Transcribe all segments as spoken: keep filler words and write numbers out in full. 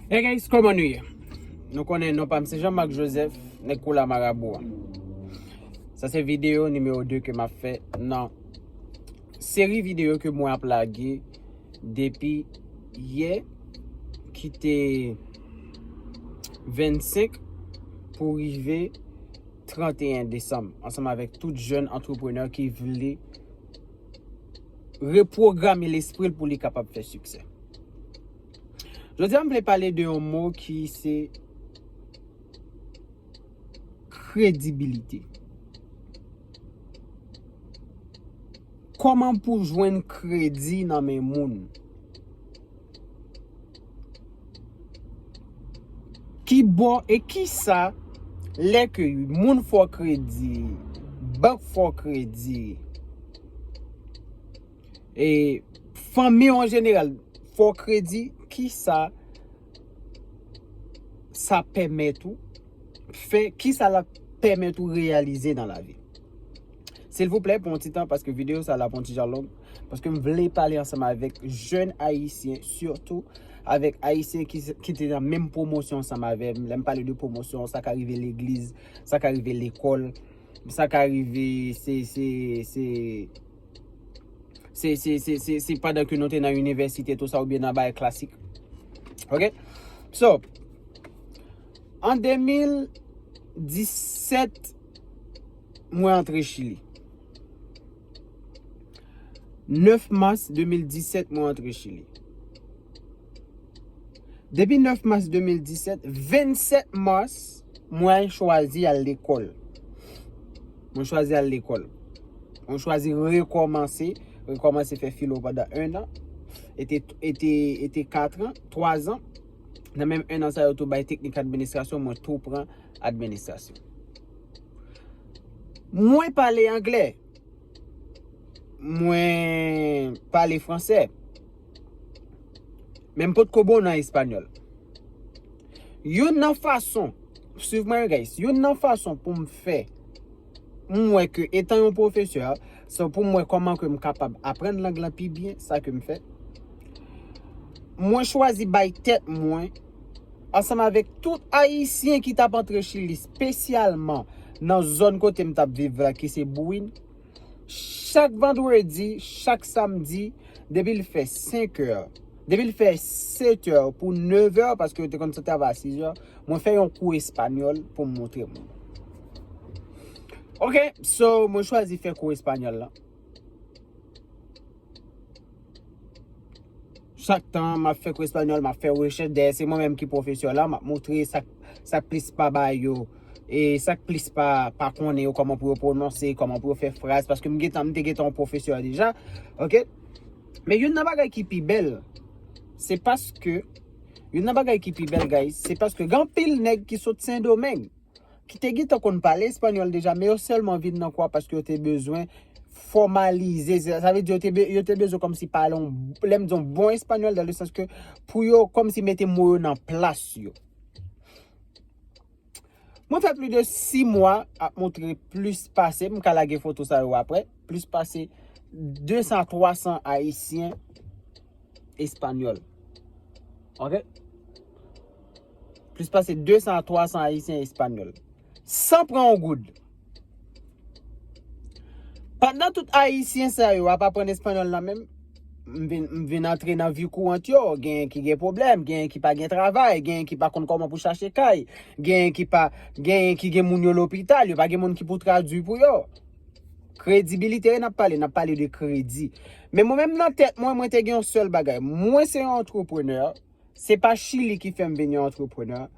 Hey guys, kòman nou ye? Nou konnen non pa m se Jean Marc Joseph, nèg Koula Marabou an. Sa se videyo nimewo de ke m ap fè nan seri videyo ke mwen ap lage depi yè ki te vennsenk pou rive tranteyen desanm, ansanm avèk tout jèn antreprenè ki vle repwograme lespri l pou li kapab fè siksè. Jodi a, m vle pale de yon mo ki se kredibilite. Kòman pou jwenn kredi nan men moun? Ki bò e kisa lè ke moun fè w kredi, bank fè w kredi, e fanmi w an jeneral fè w kredi, kisa sa pèmèt ou fè, kisa l ap pèmèt ou reyalize nan lavi? Silvouplè, pran yon ti tan, paske videyo sa la pran yon ti jan long, paske m vle pale ansanm avèk jèn ayisyen, sitou avèk ayisyen ki, ki te nan menm pwomosyon ansanm avè m. Lè m pale de pwomosyon, sa ka rive legliz, sa ka rive lekòl, sa ka rive se, se, se, se, se, se, se, se pandan ke nou te nan inivèsite, tou sa, oubyen nan bagay klasik. Ok? So, an de mil disèt, mwen antre Chili. Nèf mas de mil disèt, mwen antre Chili. Depi nèf mas de mil disèt, vennsèt mas, mwen chwazi al lekòl. Mwen chwazi al lekòl. Mwen chwazi rekòmanse, rekòmanse fè filo pandan en an. Ete, ete, ete kat an, twa zan. Nan menm en an sa yo tou bay teknik administrasyon, mwen tou pran administrasyon. Mwen pale anglè. Mwen pale fransè. Men m potko bon nan espanyòl. Youn nan fason, swiv mwen, guys, youn nan fason pou m fè, m wè ke etan yon pwofesè, se pou m wè kòman ke m kapab aprann lang lan pi byen, sa ke m fè. Mwen chwazi bay tèt mwen, ansanm avèk tout Ayisyen ki t ap antre Chili, espesyalman nan zòn kote m t ap viv la, ki se Bouin, chak vandredi, chak samdi, depi l fè senk è, depi l fè sèt è pou nèf è, paske yo te konn sot travay a sis è, mwen fè yon kou espanyòl pou m montre moun. Ok, so, mwen chwazi fè kou espanyòl la. Chak tan m ap fè kou espanyòl, m ap fè rechèch dèyè, se mwen menm ki pwofesè la, m ap montre sa k, sa k plis pa ba yo, e sa k plis pa, pa konnen yo, kòman pou yo pwononse, kòman pou yo fè fraz, paske m gentan, m te gentan yon pwofesè deja, ok? Men youn nan bagay ki pi bèl, se paske, youn nan bagay ki pi bèl, guys, se paske gen anpil nèg ki sot Sendomeng, ki te gentan konn pale espanyòl deja, men yo sèlman vin nan kwa paske yo te bezwen fòmalize. Sa, sa vle di yo te be-, yo te bezwen kòmsi pale yon, lè m di yon bon espanyòl, dans le sens que pou yo kòmsi mete mo yo nan plas yo. Mwen fè plis de sis mwa ap montre plis pase, m ka lage foto sa yo apre, plis pase de san, twa san Ayisyen espanyòl. Ok? Plis pase de san a twa san Ayisyen espanyòl. San pran yon goud. Pandan tout Ayisyen sa yo ap aprann espanyòl nan menm, m vin, m vin antre nan vi kourant yo. Genyen ki gen pwoblèm, genyen ki pa gen travay, genyen ki pa konn kòman pou chache kay, genyen ki pa, genyen ki gen moun yo lopital, yo pa gen moun ki pou tradui pou yo. Kredibilite, n ap pale, n ap pale de kredi. Men mwen menm nan tèt mwen, mwen te gen yon sèl bagay. Mwen se yon antreprenè. Se pa Chili ki fè m vin yon antreprenè.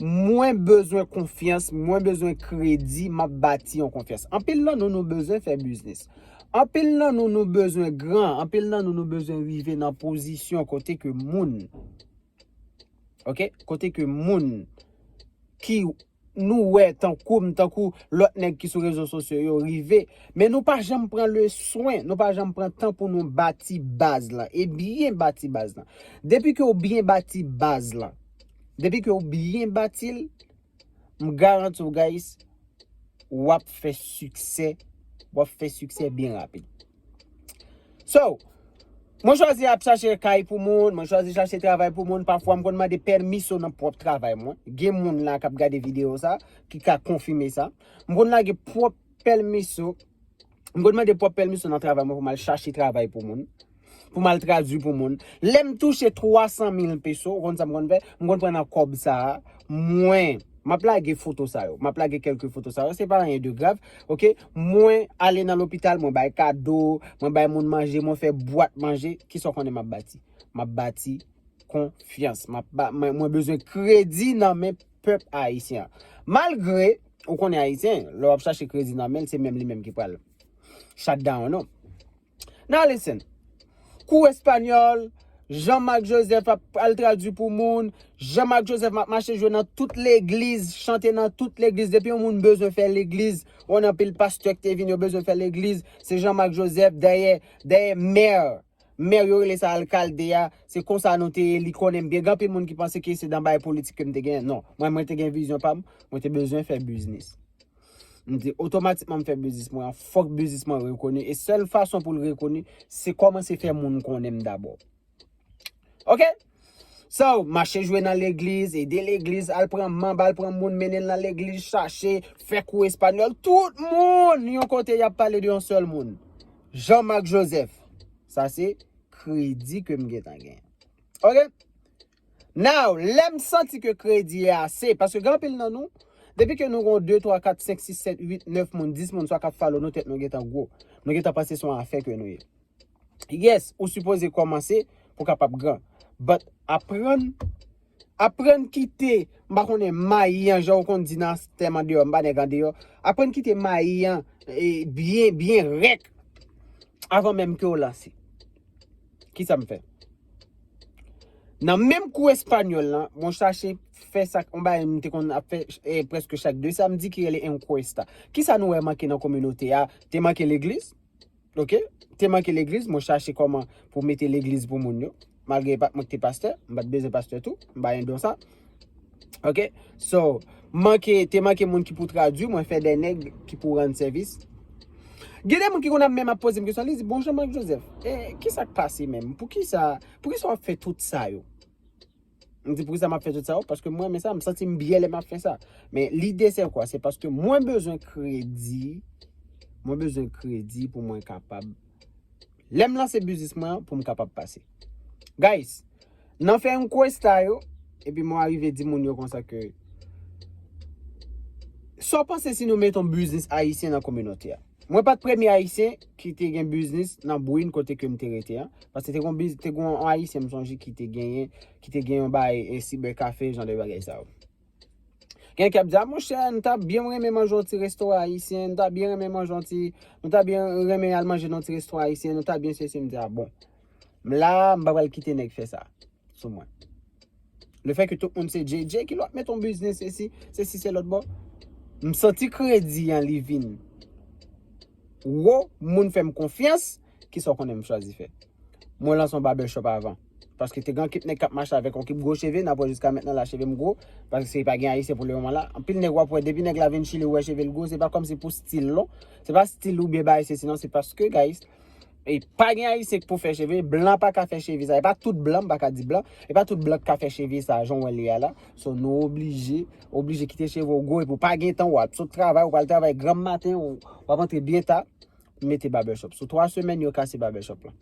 Mwen bezwen konfyans, mwen bezwen kredi, m ap bati yon konfyans. Anpil nan nou, nou bezwen fè biznis. Anpil nan nou, nou bezwen gran. Anpil nan nou, nou bezwen rive nan pozisyon kote ke moun, ok? Kote ke moun ki nou wè tankou m, tankou lòt nèg ki sou rezo sosyo yo rive. Men nou pa janm pran le swen, nou pa janm pran tan pou nou bati baz lan, e byen bati baz lan. Depi ke w byen bati baz lan, depi ke w byen bati l, m garanti w, guys, w ap fè siksè, w ap fè siksè byen rapid. So, Mwen chwazi ap chache kay pou moun, mwen chwazi chache travay pou moun. Pafwa, m konn mande pèmisyon nan pwòp travay mwen. Gen moun la k ap gade videyo sa, ki ka konfime sa. M konn lage pwòp pèmisyon, m konn mande pwòp pèmisyon nan travay mwen pou m al chache travay pou moun. Pou m al tradui pou moun. Lè m touche twa san mil peso, ou konn sa m konn fè? M konn pran nan kòb sa a, mwen, m ap lage foto sa yo. M ap lage kèlke foto sa yo. Se pa anyen de grav, oke? Mwen ale nan lopital, mwen bay kado, mwen bay moun manje, mwen fè bwat manje. Kisa w konnen m ap bati? M ap bati konfyans. M ap ba, mwen, mwen bezwen kredi nan men pèp ayisyen an. Malgre, ou konnen ayisyen, lè w ap chache kredi nan men l, se menm li menm ki pral shut down, non. Now listen. Kou espanyòl, Jean Marc Joseph ap al tradui pou moun. Jean Marc Joseph ap mache jwe nan tout legliz, chante nan tout legliz. Depi yon moun bezwen fè legliz, ou anpil pastè ki te vin, yo bezwen fè legliz. Se Jean Marc Joseph dèyè, dèyè mè. Mè yo rele sa alkalde a. Se konsa nou te ye, li konnen m byen. Gen anpil moun ki panse ke se nan bagay politik ke m te genyen. Non. Mwen, mwen te gen vizyon pa m. Mwen te bezwen fè biznis. M di, otomatikman m fè biznis mwen an, fòk biznis mwen rekoni. E sèl fason pou l rekoni, se kòmanse fè moun konnen m dabò. Oke? So, mache jwe nan legliz, ede legliz, al pran manb, al pran moun, mennen l nan legliz, chache, fè kou espanyòl. Tout moun, yon kote, y ap pale de yon sèl moun. Jean Marc Joseph. Sa se kredi ke m gentan genyen. Oke? Now, lè m santi ke kredi a ase, paske gen anpil nan nou, depi ke nou gon de, twa, kat, senk, sis, sèt, uit, nèf moun, dis moun, swa k ap follow nou, tèt nou gentan gwo. Nou gentan panse se yon afè ke nou ye. Yes, ou sipoze kòmanse pou kapab gran. But aprann, aprann kite, m pa konnen, mayi an, jan ou konn di nan tèm andeyò, m pa nèg andeyò. Aprann kite mayi an, e, byen, byen rèk avan menm ke w lanse. Kisa m fè? Nan menm kou espanyòl lan, mwen chache fè sa, yon bagay m te konn ap fè, e, prèske chak de samdi ki rele encuesta. Kisa nou wè manke nan kominote a? Te manke legliz? Oke? Te manke legliz, mwen chache kòman pou mete legliz pou moun yo. Malgre e pa t mwen ki te pastè, m pa t bezwen pastè tou, m pa gen don sa. Oke? So, manke, te manke moun ki pou tradui, mwen fè de nèg ki pou rann sèvis. Gen de moun ki konn ap menm ap poze m kesyon, li di, "Bon, Jean Marc Joseph, e, kisa k pase menm? Poukisa, poukisa w ap fè tout sa yo?" M di, "Poukisa m ap fè tout sa yo?" Paske mwen renmen sa, m santi m byen lè m ap fè sa. Men lide se kwa? Se paske mwen bezwen kredi, mwen bezwen kredi pou mwen kapab, lè m lanse biznis mwen an, pou m kapab pase. Guys, nan fè encuesta yo, epi mwen arive di moun yo konsa ke, sa w panse si nou met yon biznis ayisyen nan kominote a? Mwen pa t premye ayisyen ki te gen biznis nan Bwin kote ke m te rete an. Paske te gon biz, te gon yon ayisyen m sonje ki te genyen, ki te gen yon bagay, e, siber kafe, jan de bagay sa yo. Gen ki ap di, "A, monchè, nou ta byen renmen manje yon ti restoran ayisyen, nou ta byen renmen manje yon ti, nou ta byen renmen al manje nan yon ti restoran ayisyen, nou ta byen sesi." M di, "A bon." M la, m pa pral kite nèg fè sa sou mwen. Le fè ke tout moun se J J, ki lòt met yon biznis sesi, sesi se lòt bò. M santi kredi an li vin wo, moun fè m konfyans, kisa w konnen m chwazi fè? Mwen lanse yon barbershop avan. Paske te gen yon kip nèg k ap mache avèk yon kip gwo cheve, n ap wè jiska mentnan la cheve m gwo, paske se pa gen ayisyen pou le moman la. Anpil nèg w ap wè, depi nèg la vin Chili, ou wè cheve l gwo, se pa kòmsi pou stil non. Se pa stil oubyen bagay sesi non, se paske, guys, e pa gen ayisyen k pou fè cheve, blan pa ka fè cheve sa. E pa tout blan, m pa ka di blan, e pa tout blan k ka fè cheve sa, jan w wè l ye a la. So, nou oblije, oblije kite cheve w gwo, epi w pa gen tan, w ap sot travay, ou pral travay granm maten, ou, w ap antre byen ta, mete barbershop. Sou twa semèn, yo kase barbershop lan.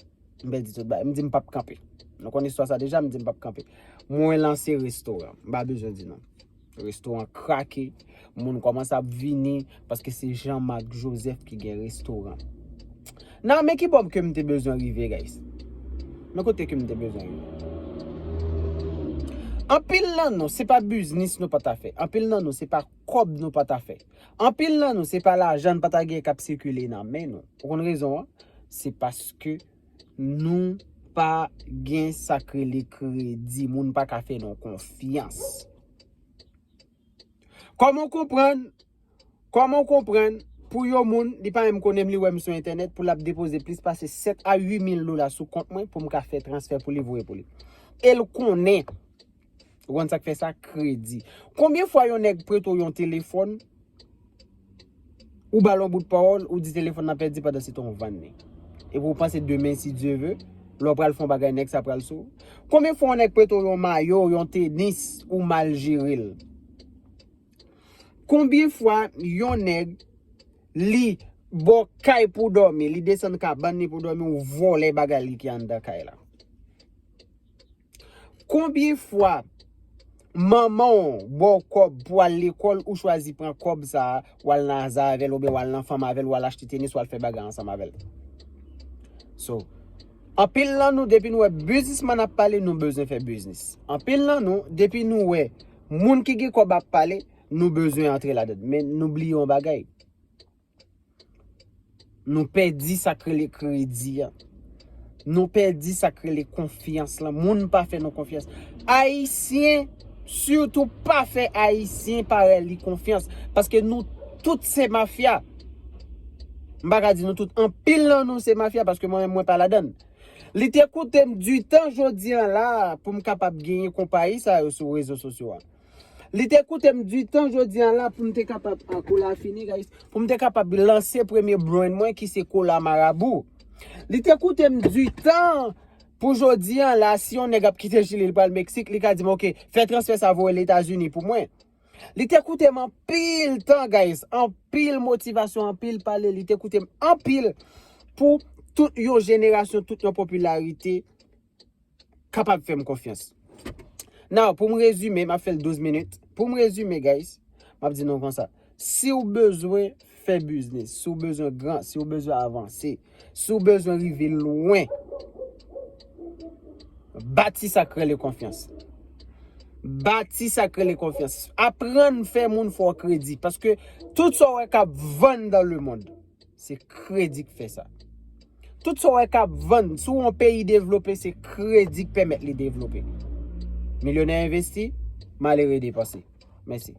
M pèdi tout bagay. M di m p ap kanpe. Nou konn istwa sa deja, m di m p ap kanpe. Mwen lanse restoran. M pa bezwen di non. Restoran krake. Moun kòmanse ap vini paske se Jean Marc Joseph ki gen restoran. Nan men ki bò ke m te bezwen rive, guys. Men kote ke m te bezwen rive. Anpil nan nou, se pa biznis nou pa ta fè. Anpil nan nou, se pa kòb nou pa ta fè. Anpil nan nou, se pa lajan n pa ta gen k ap sikile nan men nou. Ou konn rezon an? Se paske nou pa gen sa k rele kredi. Moun pa ka fè nou konfyans. Kòman w konprann? Kòman w konprann pou yon moun, li pa menm konnen m, li wè m sou entènèt, pou l ap depoze plis pase sèt a uit mil dola sou kont mwen pou m ka fè transfè pou li, voye pou li? E l konnen. Ou konn sa k fè sa? Kredi. Konbyen fwa yon nèg prete w yon telefòn, ou ba l yon bout pawòl, ou di telefòn nan pèdi pandan se te w vann li? Epi ou panse demen, si Dye ve, Lè w pral fè yon bagay, nèg sa pral sou ou. Konbyen fwa yon nèg prete w yon mayo, yon tenis, ou mal jere l? Konbyen fwa yon nèg, li ba w kay pou w dòmi, li desann kabann li pou w dòmi, ou vòlè bagay li ki anndan kay la? Konbyen fwa manman w ba w kòb pou w al lekòl, ou chwazi pran kòb sa a, w al nan aza avè l, oubyen w al nan fanm avè l, w al achte tenis, w al fè bagay ansanm avè l? So, anpil nan nou, depi nou wè biznismann ap pale, nou bezwen fè biznis. Anpil nan nou, depi nou wè moun ki gen kòb ap pale, nou bezwen antre ladan. Men nou bliye yon bagay. Nou pèdi sa k rele kredi a. Nou pèdi sa k rele konfyans lan. Moun pa fè nou konfyans. Ayisyen, sitou pa fè Ayisyen parèy li konfyans. Paske nou tout se mafya. M pa ka di nou tout, anpil nan nou se mafya, paske mwen menm mwen pa ladann. Li te koute m ditan jodi an la pou m kapab genyen konpayi sa yo sou rezo sosyo a. Li te koute m ditan jodi an la pou m te kapab, ah, kola fini, guys, pou m te kapab lanse premye brand mwen ki se Kola Marabou. Li te koute m ditan pou jodi an la, si yon nèg ap kite Chili, li pral Meksik, li ka di m, "Ok, fè transfè sa voye l Etazini pou mwen." Li te koute m anpil tan, guys, anpil motivasyon, anpil pale, li te koute m anpil pou tout yon jenerasyon, tout yon popilarite kapab fè m konfyans. Now, pou m rezime, m ap fè l douz minit. Pou m rezime, guys, m ap di nou konsa. Si w bezwen fè biznis, si w bezwen gran, si w bezwen avanse, si w bezwen rive lwen, bati sa k rele konfyans. Bati sa k rele konfyans. Aprann fè moun fè w kredi. Paske tout sa w wè k ap vann dans le monde, se kredi k fè sa. Tout sa w wè k ap vann, si w yon peyi devlope, se kredi k pèmèt li devlope. Milyonè envesti, malere depanse. Mèsi.